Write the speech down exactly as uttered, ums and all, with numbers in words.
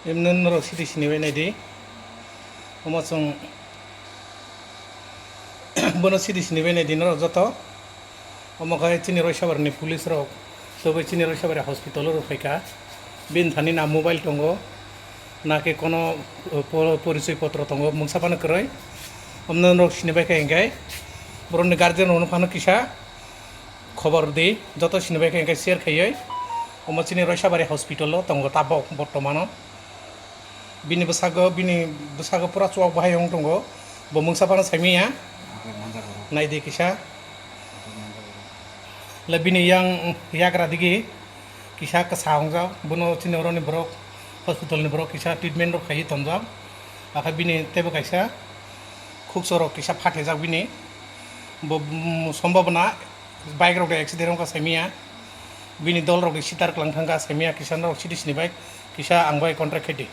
Emno norok sidi sini bai naidi. Omo chwng bono sidi sini bai naidi norok joto. Omo khai chini Roisabari ni police rok, tobwi chini Roisabari hospital o rw phaikha. Bini thani na mobile tongo, na khe kono, uh, po-, porichoi potro tongo, mungsa phano kwrwi. Omno norok sini bai kha hinkhe borokni guardian rokno phano kisa khobor di, joto sini bai kha hinkhe share khaiwi. Omo chini Roisabari hospital o tongo tabok bortomano. Bini bwsago, bini bwsago pura chuak bahai wng tongo. Bo mungsa phano saimanya. Naidi kisa. Le bini yang yagra digi kisa kwsa wngjak. Bono chini oroni borok, hospital ni borok kisa treatment rok khaiwi tonjak. Akhe bini teibo kaisa khukso rok kisa phathejak bini. Bo, mm, sombhabona bike rok de accident wngkha saimanya. Bini dol rok de sitar kwlang thangkha saimanya, kisa norok sidi sini bai kisa ang bai contract khaidi.